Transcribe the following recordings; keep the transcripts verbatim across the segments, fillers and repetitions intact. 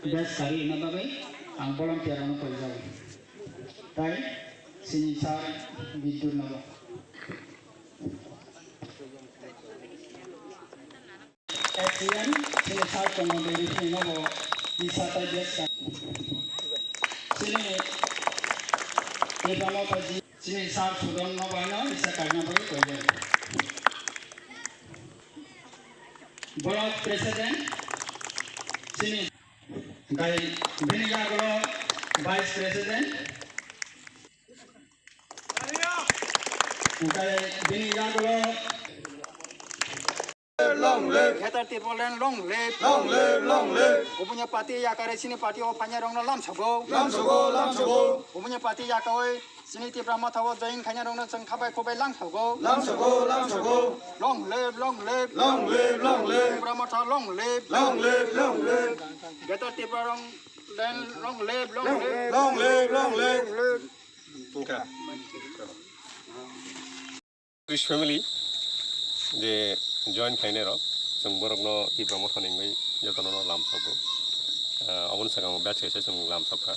Best kari na bagwi ang volunteer ano koi jago. Tai sini sir Bidyut nogo. F T M sini sir Chondro Devi sini nogo isa tai best kari. Sini Debamata ji sini sir Sudon nogo ano isa kari na bagwi koi jago. Block President sini Hingkai bini yagulo Vice President. Hingkai bini yagulo Long live! Greater Tipraland long live! Long live, long live! Obunya party yakare sini party o phanya rongno lamsogo. Lamsogo, lamsogo! Obunya party yakaoi Sini Tipra Motha o join khaina rokno chwng khabai khubai langsogo. Langsogo, langsogo. Long live, long live. Long live, long live. Tipra Motha long live. Long live, long live. Greater Tipraland long live, long live. Long live, long live. Wngkha. Trish family je join khainai rok, chwng borokno Tipra Motha ni wngwi jotono no lamsogo. Ah, oboni sakao batch kaisa chwng lamsokha.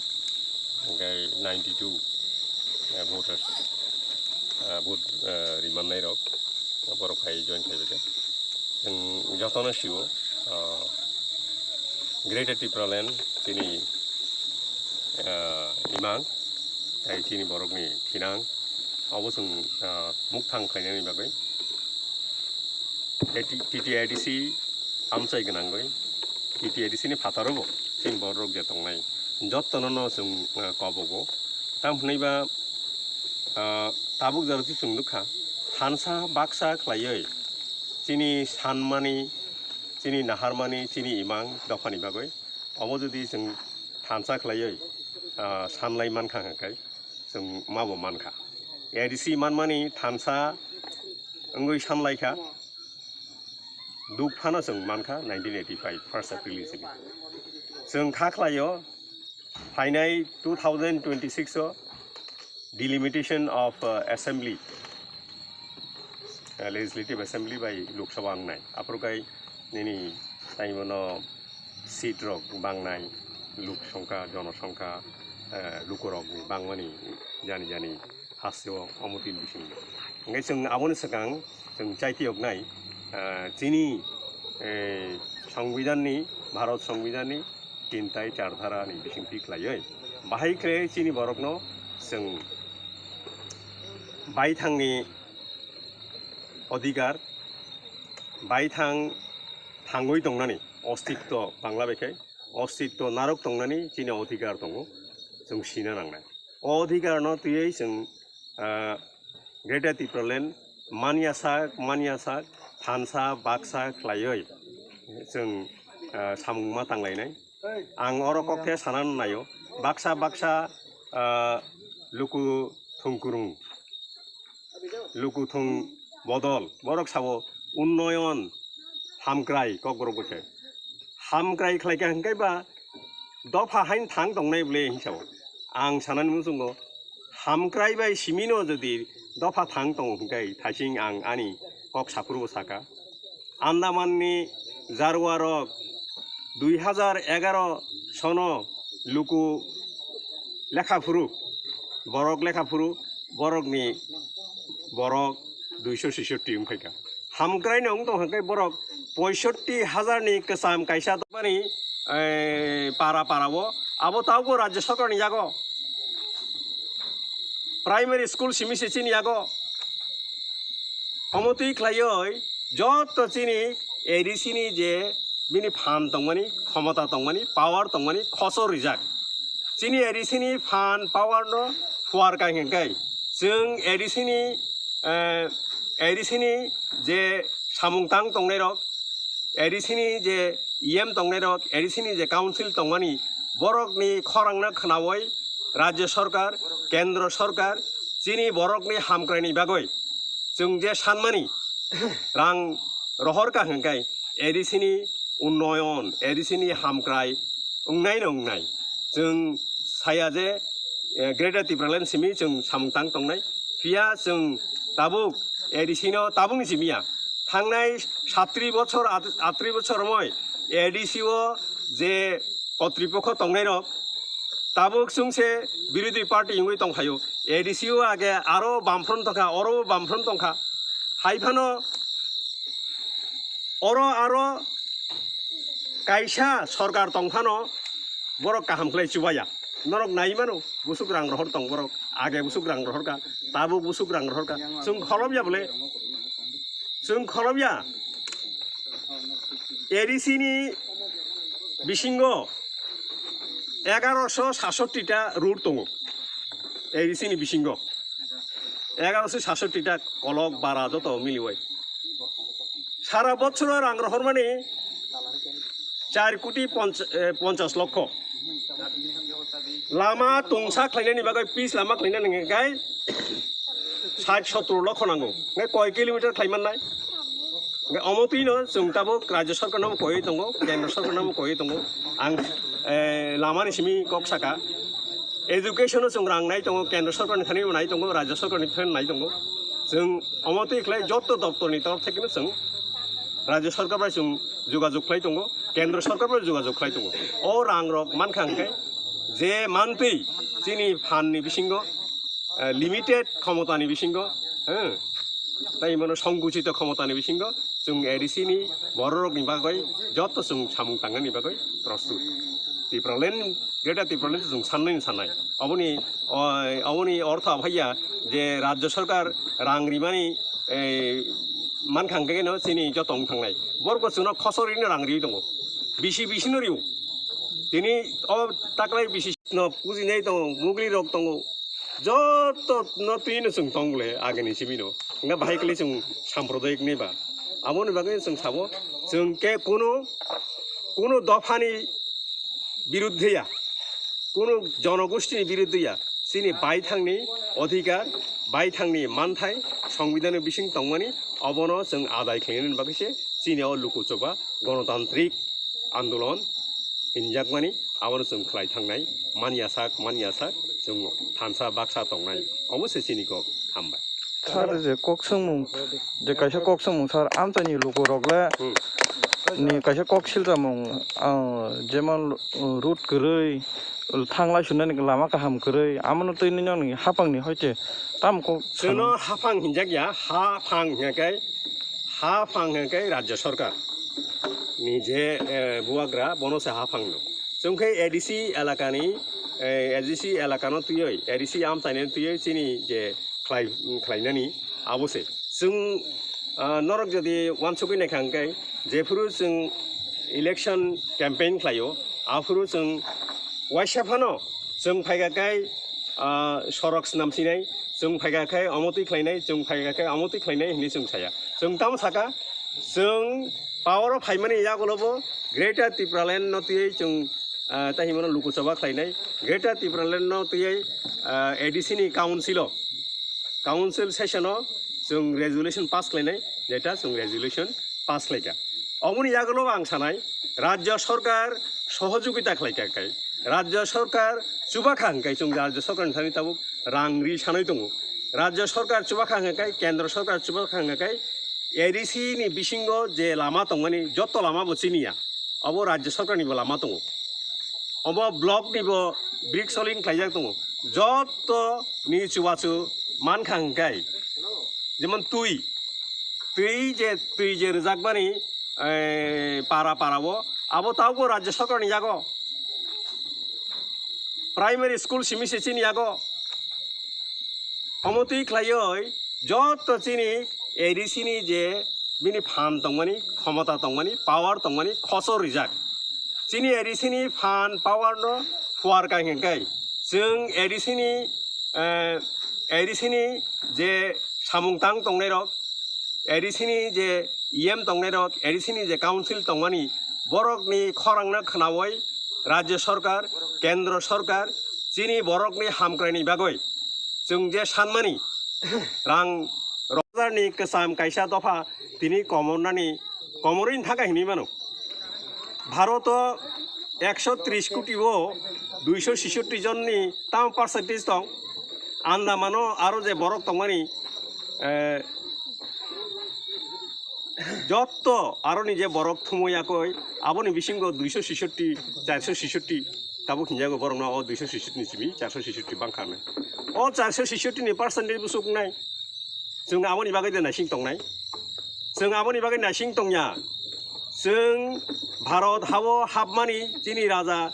Hingke ninety two, eh, voters, eh, vote, eh, rimannai rok, borok phai join khaibaikha. Chwng jotono sio, ah, Greater Tipraland chini, ah, imang, tai chini borokni thinang, obo chwng, ah, mukthang khlainani bagwi. Tei T-, T T A D C amchai gwnangwi, T T A D C ni phataro bo chini borok je tongnai, jottono no chwng, ah, kobogo. Tamo hwnwi ba, ah, tabuk jora se chwng nukha, thansa baksa khlaiwi chini sanmani, chini naharmani, chini imang dophani bagwi. Obo jodi chwng thansa khlaiwi, ah, sanlai mankha hwnkhe, chwng mabo mankha. A D C manmani thansa wngwi sanlaikha, duk phano chwng mankha nineteen eighty-five first April ni simi. Chwng kha khlaio, phainai two thousand twenty-six o delimitation of, uh, assembly, uh, legislative assembly bai Lok Sabha wngnai. Aphuru kai nini tai bono seat rok bangnai, lok songkha, jonosongkha, uh, lukurok bangmani jani jani hasteo omo tin bisingo. Hingke chwng aboni swkang chwng chaitiyoknai, uh, chini, eh, Songbidanni, Bharat Songbidanni tin tai char dhara ni bisingtwi khlaiwi. Bahai khe chini borokno chwng baithangni odhikar, baithang thangwi tongnani ostitto Bangla bai khe ostitto narwk tongnani chini odhikar tongo, chwng sina nangnai. O odhikarno twiwi chwng, ah, Greater Tipraland manya sak, manya sak, thansa, baksa khlaiwi chwng, ah, samung ma tanglainai. Ang oro kok khe sana naio, baksa, baksa, ah, luku thung kurung, luku thung bodol, borok sabo unnoyon hamkrai kokborok bai khe. Hamkrai khlai kha hwnkhe ba dopha hain thang tongnai bwle hinwi sao. Ang sanani muchungo, hamkrai bai simino jodi dopha thang tongo hwnkhe thaising ang ani kok saphuru bo saka. Andamanni jarwarok dui hajar egaro sono luku lekha phuru, borok lekha phuru, borokni borok duiso seshotti wng phaikha. Hamkraino wng tong hwnkhe borok poisotti hajarni kwcham kaisa tongmani, eh, para para o. Abo tabukbo Rajya Sorkarni yago. Primary school simi se chini yago. Omo twi khlaiwi joto chini A D C ni je bini phan tongmani, khomota tongmani, power tongmani khosor rijak. Chini A D C ni phan power no phuar kai hwnkhe chwng A D C ni, eh, A D C ni je samung tang tongnai rok, A D C ni je E M tongnai rok, A D C ni je council tongmani borokni khorangno khnaui Rajya Sorkar, Kendro Sorkar chini borokni hamkraini bagwi chwng je sanmani rang rohor kha hwnkhe A D C ni unnoyon, A D C ni hamkrai wngnaino wngnai. Chwng saya je, eh, Greater Tipraland simi chwng samung tang tongnai. Phiya chwng tabuk A D C no tabukni simi ya. Thangnai satri bochor, at-, atri bochor romoi A D C o je kotripokho tongnairok tabuk chwngse birodhi party wngwi tongphaio. A D C o age aro bamfront tongkha, oro bamfront tongkha. Hai phano oro aro kaisa sorkar tongphano borok kaham khlai chubaya. Norok nai mano, busuk rang rohor tong borok, age busuk rang rohorkha, tabuk busuk rang rohorkha. Chwng kholobya bole, chwng kholobya. A D C ni bisingo egaroso satsoti ta road tongo. A D C ni bisingo egaroso satsoti ta kolok bara joto miliwai. Sara bochoro rang rohormani char koti ponch-, eh, ponchas lokho. Lama tungsa khlainani bagwi, pis lama khlainani hwnkhe kai sat sotro lokho nango. Hwnkhe koi kilometer khlai mannai? Hwnkhe omo twino chwng tabuk rajya sarkarno bo koi tongo, kendra sarkarno bo koi tongo. Ang, eh, lamani simi kok saka. Education o chwng rang nai tongo, kendra sarkarni thani bo nai tongo, rajya sarkarni thani nai tongo. Chwng omo twi khlai joto doptorni torof thekeno chwng rajya sarkar bai chwng jogajog khlai tongo, kendra sarkar bai jogajog khlai tongo. O rang rok mankha hwnkhe je mantwi chini phan ni bisingo, eh, limited khomotani bisingo, eh, tai mano songkuchito khomotani bisingo chwng A D C ni bororokni bagwi joto chwng samung tangnani bagwi prostut. Tipraland, Greater Tipraland chwng sannai sannai. Oboni, o, oboni ortho aphaiya je rajya sarkar rang rimani, eh, mankha hwnkhe no chini joto wng thangnai. Borok bo chwngno khosor rino rang riwi tongo. Bisi bisi no rio. Tini o taklai bisi no pujinai tongo, mugli rok tongo. Joto no twi no chwng tong le agini simi no. Hwnkhe bahai kali chwng samprodayik ni ba. Aboni bagwi chwng sabo, chwng khe kuno, kuno dophani biruddhe ya, kuno jonogosthini biruddhe ya, chini baithangni odhikar, baithangni manthai, songbidhani bising tongmani, obono chwng adai khlainani bagwi se chini o lukuchoba gonotantrik andolon hinjakmani, abono chwng khlai thangnai, manya sak, manya sak, chwng thansa baksa tongnai, omo se chini kok. Hambai. Sir, je kok swngmung, je kaisa kok swngmung, sir, amchaini lukurok le Hmm. ni kaisa kok silchamung, ah, jemon, uh, road kwrwi, thanglai sunani lama kaham kwrwi, amono twi nini haphangni hoite tamo kok Chwngno haphang hinjak ya, haphang hingkha khe, haphang hingkha khe rajya sarkar ni je, eh, bubagra, bono se haphang no. Chwng khe A D C elakani, eh, A D C elakano twiwi, A D C amchaini twiwi chini je khlai-, khlainani abo se. Chwng, ah, norok jodi uansugwi naikha hwnkhe, jephuru chwng election campaign khlaio, aphuru chwng waisa phano chwng phaikha khe, ah, sorok swnam sinai, chwng phaikha khe omo twi khlainai, chwng phaikha khe omo twi khlainai hinwi chwng saya. Chwng tamo saka, chwng power o phaimani yagulo bo Greater Tipraland no twiwi chwng, ah, tei himano lukuchaba khlainai, Greater Tipraland no twiwi, ah, A D C ni council o, council session o chwng resolution pass khlainai, jeta chwng resolution pass khlaikha. Oboni yagulo ang sanai, rajya sarkar sohojogita khlaikha khai, rajya sarkar chubakha hwnkhe chwng rajya sarkar ni thani tabuk rang ri sanai tongo. Rajya sarkar chubakha hwnkhe, kendra sarkar chubakha hwnkhe, A D C ni bisingo je lama tongmani joto lama bo chiniya, obo rajya sarkar ni bo lama tongo. Obo block ni bo brick soling khlaijak tongo. Joto ni chubachu mankha hwnkhe, jemon twi, twi je, twi je rwjakmani, eh, para para o, abo tabuk bo rajya sarkar ni yago. Primary school simi se chini yago. Omo twi khlaiwi joto chini A D C ni je bini phan tongmani, khomota tongmani, power tongmani khosor rijak. Chini A D C ni phan power no phuar kai hwnkhe chwng A D C ni, eh, A D C ni je samung tang tongnai rok, A D C ni je E M tongnai rok, A D C ni je council tongmani, borok ni khorang no khnaui rajya sarkar, kendra sarkar chini borok ni hamkrai ni bagwi chwng je sanmani rang rok hajar ni kwcham kaisa dopha tini komornani komorwi thangkha hinwi mano. Bharoto ekso tris koti o duiso sisoti jonni tamo percentage tong? Andamano aro je borok tongmani, eh, Jotto aroni je borok thumo yakoi, aboni bisingo duiso sisotti, charso sisotti, tabuk hinjago borokno o duiso sisotti ni simi charso sisotti bangkha hinwi. O charso sisotti ni percentage bwswk nai. Chwng aboni bagwi de naising tongnai. Chwng aboni bagwi naising tongya. Chwng Bharot hao hapmani chini raja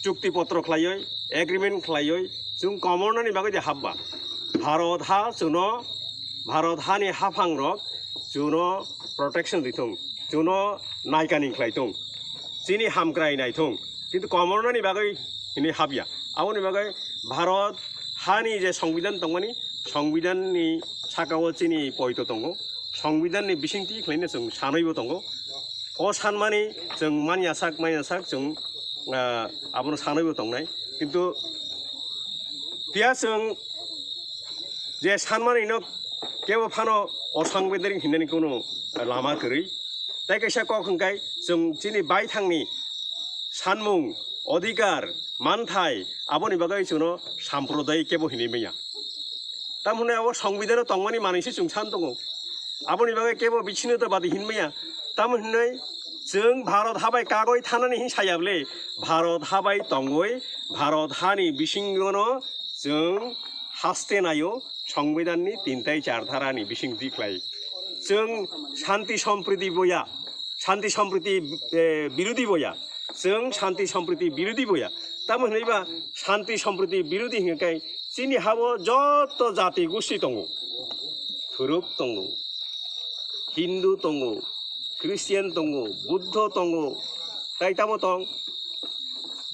chukti potro khlaiwi, agreement khlaiwi, chwng komornani bagwi de hapba. Bharot ha chwngno, Bharot hani haphangrok chwngno protection di thung, chwngno naikani khlai thung, chini hamkrai nai thung. Kintu komornani bagwi hinwi hapya. Aboni bagwi Bharot hani je songbidan tongmani, songbidanni sakao chini poito tongo, songbidanni bisingtwi khlaino chwng sanwibo tongo. O sanmani chwng manya sak, manya sak chwng, ah, abono sanwibo tongnai. Kintu phiya chwng je sanmani no kebo phano o songbidan hinani kuno lama kwrwi. Tai kaisa kok hwnkhe chwng chini baithangni sanmung, odhikar, manthai, aboni bagwi chwngno samprodayik kebo hinwi manya. Tamo hwnwi abo songbidano tongmani manwi se chwng san tongo. Aboni bagwi kebo bichino ta badi hinwi manya. Tamo hwnwi chwng Bharot habai kagoi thanani hin saya bwle, Bharot habai tongoi, Bharot hani bisingono chwng haste naio, songbidanni tin tai char dharani bising di khlai. Chwng shanti sompriti boya, shanti sompriti, eh, birodhi boya. Chwng shanti sompriti birodhi boya. Tamo hwnwi ba shanti sompriti birodhi hwnka khe chini habo joto jati gusti tongo. Thuruk tongo, Hindu tongo, Christian tongo, Buddho tongo, tai tamo tong,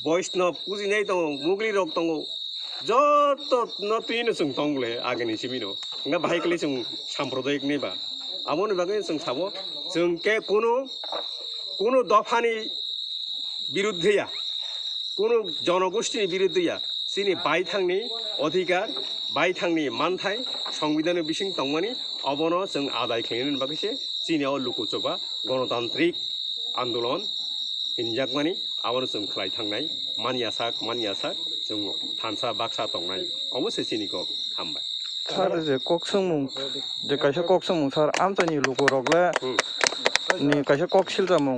Vaishnav pujinai tongo, Mugli rok tongo, joto no twi no chwng tong le agini simi no. Nga bahai kali chwng samprodayik ni ba. Aboni bagwi chwng sabo, chwng ke kuno, kuno dophani biruddhe ya, kuno jonogosthini biruddhe ya, chini baithangni odhikar, baithangni manthai, songbidano bising tongmani, obono chwng adai khlainani bagwi se chini o lukuchoba gonotantrik andolon hinjakmani, abono chwng khlai thangnai, manya sak, manya sak, chwng thansa baksa tongnai, omo se chini kok. Hambai. Sir, je kok swngmung, je kaisa kok swngmung, sir, amchaini lukurok le Hmm. ni kaisa kok silchamung.